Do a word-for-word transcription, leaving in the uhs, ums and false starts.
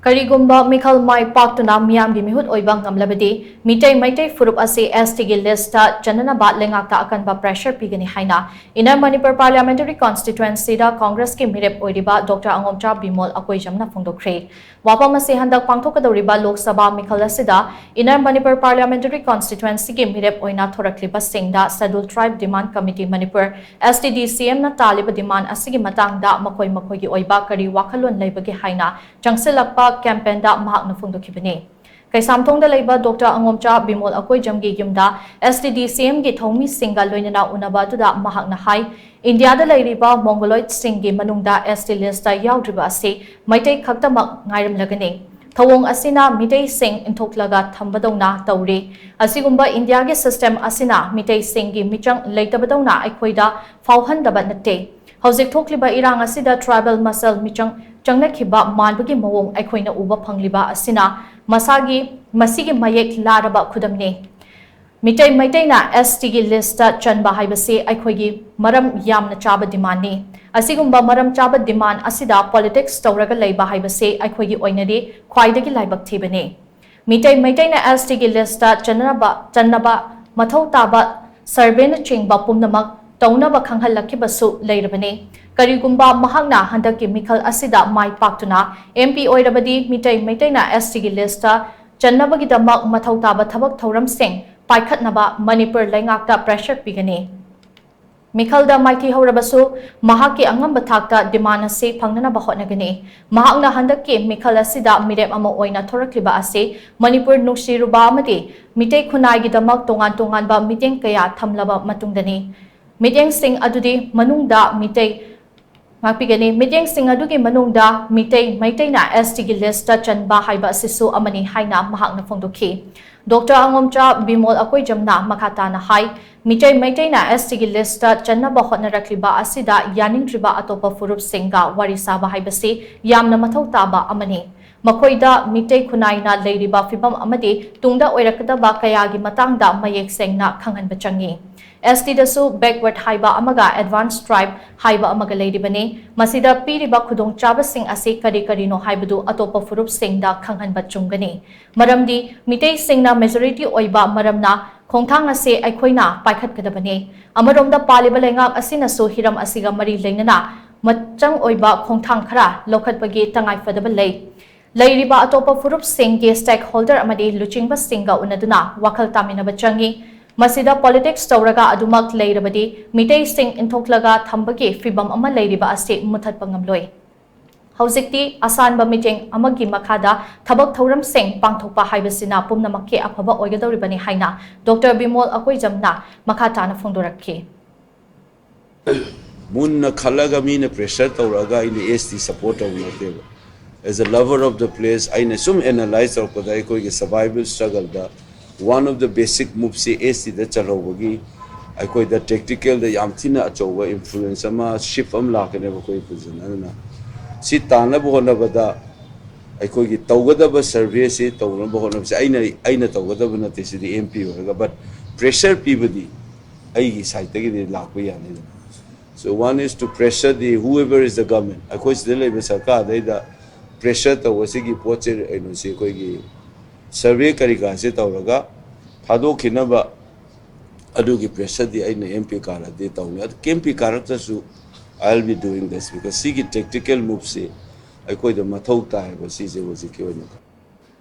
ꯀꯔꯤꯒꯨꯝꯕ ꯃꯤꯈꯜ ꯃꯥꯏ ꯄꯥꯛꯇꯨꯅ ꯃꯤꯌꯥꯝꯒꯤ ꯃꯤꯍꯨꯠ ꯑꯣꯏꯕ ꯉꯝꯂꯕꯗꯤ, ꯃꯤꯇꯩ ꯃꯩꯇꯩ ꯐꯨꯔꯨꯞ ꯑꯁꯤ ST ꯒꯤ list ꯇ ꯆꯟꯅꯅꯕ ꯂꯩꯉꯥꯛꯇ ꯑꯀꯟꯕ pressure ꯄꯤꯒꯅꯤ ꯍꯥꯏꯅ Inner Manipur Parliamentary Constituency ꯗ Congress ꯀꯤ ꯃꯤꯔꯦꯞ ꯑꯣꯏꯔꯤꯕ Doctor ꯑꯉꯣꯝꯆꯥ ꯕꯤꯃꯣꯜ ꯑꯀꯣꯏꯖꯝꯅ ꯐꯣꯡꯗꯣꯛꯈ꯭ꯔꯦ꯫ ꯋꯥꯐꯝ ꯑꯁꯤ ꯍꯟꯗꯛ ꯄꯥꯡꯊꯣꯛꯀꯗꯧꯔꯤꯕ ꯂꯣꯛ ꯁꯚꯥ ꯃꯤꯈꯜ ꯑꯁꯤꯗ Inner Manipur Parliamentary Constituency ꯒꯤ ꯃꯤꯔꯦꯞ ꯑꯣꯏꯅ ꯊꯣꯔꯛꯂꯤꯕꯁꯤꯡꯗ Scheduled Tribe Demand Committee Manipur, STDCM ꯅ ꯇꯥꯜꯂꯤꯕ demand ꯑꯁꯤꯒꯤ ꯃꯇꯥꯡꯗ ꯃꯈꯣꯏ ꯃꯈꯣꯏꯒꯤ ꯑꯣꯏꯕ ꯀꯔꯤ ꯋꯥꯈꯜꯂꯣꯟ ꯂꯩꯕꯒꯦ ꯍꯥꯏꯅ ꯆꯪꯁꯤꯜꯂꯛꯄ campaign ꯗ ꯃꯍꯥꯛꯅ ꯐꯣꯡꯗꯣꯛꯈꯤꯕꯅꯤ꯫ ꯀꯩꯁꯥꯝꯊꯣꯡꯗ ꯂꯩꯕ Doctor ꯑꯉꯣꯝꯆꯥ ꯕꯤꯃꯣꯜ ꯑꯀꯣꯏꯖꯝꯒꯤ ꯌꯨꯝꯗ STDCM ꯒꯤ ꯊꯧꯃꯤꯁꯤꯡꯒ ꯂꯣꯏꯅꯅ ꯎꯅꯕ ꯑꯗꯨꯗ ꯃꯍꯥꯛꯅ ꯍꯥꯏ, ꯏꯟꯗꯤꯌꯥꯗ ꯂꯩꯔꯤꯕ Mongoloid ꯁꯤꯡꯒꯤ ꯃꯅꯨꯡꯗ ST list ꯇ ꯌꯥꯎꯗ꯭ꯔꯤꯕ ꯑꯁꯤ ꯃꯩꯇꯩ ꯈꯛꯇꯃꯛ ꯉꯥꯏꯔꯝꯂꯒꯅꯤ꯫ ꯊꯧꯑꯣꯡ ꯑꯁꯤꯅ ꯃꯤꯇꯩꯁꯤꯡ ꯏꯟꯊꯣꯛꯂꯒ ꯊꯝꯕꯗꯧꯅ ꯇꯧꯔꯤ꯫ ꯑꯁꯤꯒꯨꯝꯕ ꯏꯟꯗꯤꯌꯥꯒꯤ system ꯑꯁꯤꯅ ꯃꯤꯇꯩꯁꯤꯡꯒꯤ ꯃꯤꯆꯪ ꯂꯩꯇꯕꯗꯧꯅ ꯑꯩꯈꯣꯏꯗ ꯐꯥꯎꯍꯟꯗꯕ ꯅꯠꯇꯦ꯫ ꯍꯧꯖꯤꯛ ꯊꯣꯛꯂꯤꯕ ꯏꯔꯥꯡ ꯑꯁꯤꯗ tribal ꯃꯁꯦꯜ ꯃꯤꯆꯪ ꯆꯪꯅꯈꯤꯕ ꯃꯥꯟꯕꯒꯤ ꯃꯑꯣꯡ ꯑꯩꯈꯣꯏꯅ ꯎꯕ ꯐꯪꯂꯤꯕ ꯑꯁꯤꯅ ꯃꯁꯥꯒꯤ, ꯃꯁꯤꯒꯤ ꯃꯌꯦꯛ ꯂꯥꯔꯕ ꯈꯨꯗꯝꯅꯤ꯫ ꯃꯤꯇꯩ ꯃꯩꯇꯩꯅ ST ꯒꯤ list ꯇ ꯆꯟꯕ ꯍꯥꯏꯕꯁꯤ ꯑꯩꯈꯣꯏꯒꯤ ꯃꯔꯝ ꯌꯥꯝꯅ ꯆꯥꯕ demand ꯅꯤ꯫ ꯑꯁꯤꯒꯨꯝꯕ ꯃꯔꯝ ꯆꯥꯕ demand ꯑꯁꯤꯗ politics ꯇꯧꯔꯒ ꯂꯩꯕ ꯍꯥꯏꯕꯁꯤ ꯑꯩꯈꯣꯏꯒꯤ ꯑꯣꯏꯅꯗꯤ ꯈ꯭ꯋꯥꯏꯗꯒꯤ ꯂꯥꯏꯕꯛ ꯊꯤꯕꯅꯤ꯫ ꯃꯤꯇꯩ ꯃꯩꯇꯩꯅ ST ꯒꯤ list ꯇ ꯆꯟꯅꯕ, ꯆꯟꯅꯕ ꯃꯊꯧ ꯇꯥꯕ survey ꯅꯆꯤꯡꯕ ꯄꯨꯝꯅꯃꯛ ꯇꯧꯅꯕ ꯈꯪꯍꯜꯂꯛꯈꯤꯕꯁꯨ ꯂꯩꯔꯕꯅꯤ꯫ ꯀꯔꯤꯒꯨꯝꯕ ꯃꯍꯥꯛꯅ ꯍꯟꯗꯛꯀꯤ ꯃꯤꯈꯜ ꯑꯁꯤꯗ ꯃꯥꯏ ꯄꯥꯛꯇꯨꯅ MP ꯑꯣꯏꯔꯕꯗꯤ ꯃꯤꯇꯩ ꯃꯩꯇꯩꯅ ST ꯒꯤ list ꯇ ꯆꯟꯅꯕꯒꯤꯗꯃꯛ ꯃꯊꯧ ꯇꯥꯕ ꯊꯕꯛ ꯊꯧꯔꯝꯁꯤꯡ ꯄꯥꯏꯈꯠꯅꯕ ꯃꯅꯤꯄꯨꯔ ꯂꯩꯉꯥꯛꯇ pressure ꯄꯤꯒꯅꯤ꯫ ꯃꯤꯈꯜꯗ ꯃꯥꯏꯊꯤꯍꯧꯔꯕꯁꯨ ꯃꯍꯥꯛꯀꯤ ꯑꯉꯝꯕ ꯊꯥꯛꯇ demand ꯑꯁꯤ ꯐꯪꯅꯅꯕ ꯍꯣꯠꯅꯒꯅꯤ꯫ ꯃꯍꯥꯛꯅ ꯍꯟꯗꯛꯀꯤ ꯃꯤꯈꯜ ꯑꯁꯤꯗ ꯃꯤꯔꯦꯞ ꯑꯃ ꯑꯣꯏꯅ ꯊꯣꯔꯛꯂꯤꯕ ꯑꯁꯤ ꯃꯅꯤꯄꯨꯔ ꯅꯨꯡꯁꯤꯔꯨꯕ ꯑꯃꯗꯤ ꯃꯤꯇꯩ ꯈꯨꯟꯅꯥꯏꯒꯤꯗꯃꯛ ꯇꯣꯉꯥꯟ ꯇꯣꯉꯥꯟꯕ ꯃꯤꯠꯌꯦꯡ ꯀꯌꯥ ꯊꯝꯂꯕ ꯃꯇꯨꯡꯗꯅꯤ꯫ ꯃꯤꯠꯌꯦꯡꯁꯤꯡ ꯑꯗꯨꯗꯤ ꯃꯅꯨꯡꯗ ꯃꯤꯇꯩ ꯉꯥꯛꯄꯤꯒꯅꯤ꯫ ꯃꯤꯠꯌꯦꯡꯁꯤꯡ ꯑꯗꯨꯒꯤ ꯃꯅꯨꯡꯗ ꯃꯤꯇꯩ ꯃꯩꯇꯩꯅ ST ꯒꯤ list ꯇ ꯆꯟꯕ ꯍꯥꯏꯕ ꯑꯁꯤꯁꯨ ꯑꯃꯅꯤ ꯍꯥꯏꯅ ꯃꯍꯥꯛꯅ ꯐꯣꯡꯗꯣꯛꯈꯤ꯫ Doctor ꯑꯉꯣꯝꯆꯥ ꯕꯤꯃꯣꯜ ꯑꯀꯣꯏꯖꯝꯅ ꯃꯈꯥ ꯇꯥꯅ ꯍꯥꯏ, ꯃꯤꯇꯩ ꯃꯩꯇꯩꯅ ST ꯒꯤ list ꯇ ꯆꯟꯅꯕ ꯍꯣꯠꯅꯔꯛꯂꯤꯕ ꯑꯁꯤꯗ ꯌꯥꯅꯤꯡꯗ꯭ꯔꯤꯕ ꯑꯇꯣꯞꯄ ꯐꯨꯔꯨꯞꯁꯤꯡꯒ ꯋꯥꯔꯤ ꯁꯥꯕ ꯍꯥꯏꯕꯁꯤ ꯌꯥꯝꯅ ꯃꯊꯧ ꯇꯥꯕ ꯑꯃꯅꯤ꯫ ꯃꯈꯣꯏꯗ ꯃꯤꯇꯩ ꯈꯨꯟꯅꯥꯏꯅ ꯂꯩꯔꯤꯕ ꯐꯤꯚꯝ ꯑꯃꯗꯤ ꯇꯨꯡꯗ ꯑꯣꯏꯔꯛꯀꯗꯕ ꯀꯌꯥꯒꯤ ꯃꯇꯥꯡꯗ ꯃꯌꯦꯛ ꯁꯦꯡꯅ ꯈꯪꯍꯟꯕ ꯆꯪꯏ꯫ ꯑꯦꯁ ꯇꯤꯗꯁꯨ backward ꯍꯥꯏꯕ ꯑꯃꯒ advanced tribe ꯍꯥꯏꯕ ꯑꯃꯒ ꯂꯩꯔꯤꯕꯅꯤ꯫ ꯃꯁꯤꯗ ꯄꯤꯔꯤꯕ ꯈꯨꯗꯣꯡꯆꯥꯕꯁꯤꯡ ꯑꯁꯤ ꯀꯔꯤ ꯀꯔꯤꯅꯣ ꯍꯥꯏꯕꯗꯨ ꯑꯇꯣꯞꯄ ꯐꯨꯔꯨꯞꯁꯤꯡꯗ ꯈꯪꯍꯟꯕ ꯆꯨꯝꯒꯅꯤ꯫ ꯃꯔꯝꯗꯤ ꯃꯤꯇꯩꯁꯤꯡꯅ majority ꯑꯣꯏꯕ ꯃꯔꯝꯅ ꯈꯣꯡꯊꯥꯡ ꯑꯁꯤ ꯑꯩꯈꯣꯏꯅ ꯄꯥꯏꯈꯠꯀꯗꯕꯅꯤ꯫ ꯑꯃꯔꯣꯝꯗ ꯄꯥꯜꯂꯤꯕ ꯂꯩꯉꯥꯛ ꯑꯁꯤꯅꯁꯨ ꯍꯤꯔꯝ ꯑꯁꯤꯒ ꯃꯔꯤ ꯂꯩꯅꯅ ꯃꯆꯪ ꯑꯣꯏꯕ ꯈꯣꯡꯊꯥꯡ ꯈꯔ ꯂꯧꯈꯠꯄꯒꯤ ꯇꯉꯥꯏꯐꯗꯕ ꯂꯩ꯫ ꯂꯩꯔꯤꯕ ꯑꯇꯣꯞꯄ ꯐꯨꯔꯨꯞꯁꯤꯡꯒꯤ stakeholder ꯑꯃꯗꯤ ꯂꯨꯆꯤꯡꯕꯁꯤꯡꯒ ꯎꯅꯗꯨꯅ ꯋꯥꯈꯜ ꯇꯥꯃꯤꯟꯅꯕ ꯆꯪꯏ꯫ ꯃꯁꯤꯗ politics ꯇꯧꯔꯒ ꯑꯗꯨꯃꯛ ꯂꯩꯔꯕꯗꯤ ꯃꯤꯇꯩꯁꯤꯡ ꯏꯟꯊꯣꯛꯂꯒ ꯊꯝꯕꯒꯤ ꯐꯤꯚꯝ ꯑꯃ ꯂꯩꯔꯤꯕ ꯑꯁꯤ ꯃꯨꯊꯠꯄ ꯉꯝꯂꯣꯏ꯫ ꯍꯧꯖꯤꯛꯇꯤ ꯑꯁꯥꯟꯕ ꯃꯤꯠꯌꯦꯡ ꯑꯃꯒꯤ ꯃꯈꯥꯗ ꯊꯕꯛ ꯊꯧꯔꯝꯁꯤꯡ ꯄꯥꯡꯊꯣꯛꯄ ꯍꯥꯏꯕꯁꯤꯅ ꯄꯨꯝꯅꯃꯛꯀꯤ ꯑꯐꯕ ꯑꯣꯏꯒꯗꯧꯔꯤꯕꯅꯤ ꯍꯥꯏꯅ ꯗꯣꯛꯇꯔ ꯕꯤꯃꯣꯜ ꯑꯀꯣꯏꯖꯝꯅ ꯃꯈꯥ ꯇꯥꯅ ꯐꯣꯡꯗꯣꯔꯛꯈꯤ꯫ ꯃꯨꯟꯅ ꯈꯜꯂꯒ ꯃꯤꯅ pressure ꯇꯧꯔꯛꯑꯒ ꯑꯩꯅ ꯑꯦꯁ ꯇꯤ support ꯇꯧꯕ ꯅꯠꯇꯦꯕ꯫ As a lover of the place, ꯑꯩꯅ ꯁꯨꯝ analyse ꯇꯧꯔꯛꯄꯗ ꯑꯩꯈꯣꯏꯒꯤ survival struggle the one of the basic move C S ꯇꯤꯗ ꯆꯜꯍꯧꯕꯒꯤ ꯑꯩꯈꯣꯏꯗ tactical ꯗ ꯌꯥꯝ ꯊꯤꯅ ꯑꯆꯧꯕ influence ꯑꯃ, shift ꯑꯃ ꯂꯥꯛꯀꯅꯦꯕ ꯑꯩꯈꯣꯏ ꯄꯨꯟꯁꯤꯟ꯫ ꯑꯗꯨꯅ ꯁꯤ ꯇꯥꯅꯕ ꯍꯣꯠꯅꯕꯗ ꯑꯩꯈꯣꯏꯒꯤ ꯇꯧꯒꯗꯕ survey ꯁꯤ ꯇꯧꯅꯕ ꯍꯣꯠꯅꯕꯁꯦ ꯑꯩꯅ, ꯑꯩꯅ ꯇꯧꯒꯗꯕ ꯅꯠꯇꯦ, ꯁꯤꯗꯤ ꯑꯦꯝ ꯄꯤ ꯑꯣꯏꯔꯒ, but pressure ꯄꯤꯕꯗꯤ ꯑꯩꯒꯤ side ꯇꯒꯤꯗꯤ ꯂꯥꯛꯄ ꯌꯥꯅꯤꯗꯅ꯫ So one is to pressure the whoever is the government, ꯑꯩꯈꯣꯏ ꯁꯤꯗ ꯂꯩꯕ ꯁꯔꯀꯥꯔꯗꯩꯗ pressure ꯇꯧꯕꯁꯤꯒꯤ ꯄꯣꯠꯁꯦ, ꯀꯩꯅꯣꯁꯤ ꯑꯩꯈꯣꯏꯒꯤ survey ꯀꯔꯤ ꯀꯔꯥꯁꯦ ꯇꯧꯔꯒ ꯊꯥꯗꯣꯛꯈꯤꯅꯕ ꯑꯗꯨꯒꯤ pressure ꯗꯤ ꯑꯩꯅ ꯑꯦꯝ ꯄꯤ ꯀꯥꯔꯗꯤ ꯇꯧꯅꯤ꯫ ꯑꯗꯨ ꯑꯦꯝ ꯄꯤ ꯀꯥꯔꯛꯇ꯭ꯔꯁꯨ I will be doing this, because ꯁꯤꯒꯤ tactical move ꯁꯤ ꯑꯩꯈꯣꯏꯗ ꯃꯊꯧ ꯇꯥꯏꯌꯦꯕ ꯁꯤꯁꯦ ꯍꯧꯖꯤꯛꯀꯤ ꯑꯣꯏꯅ꯫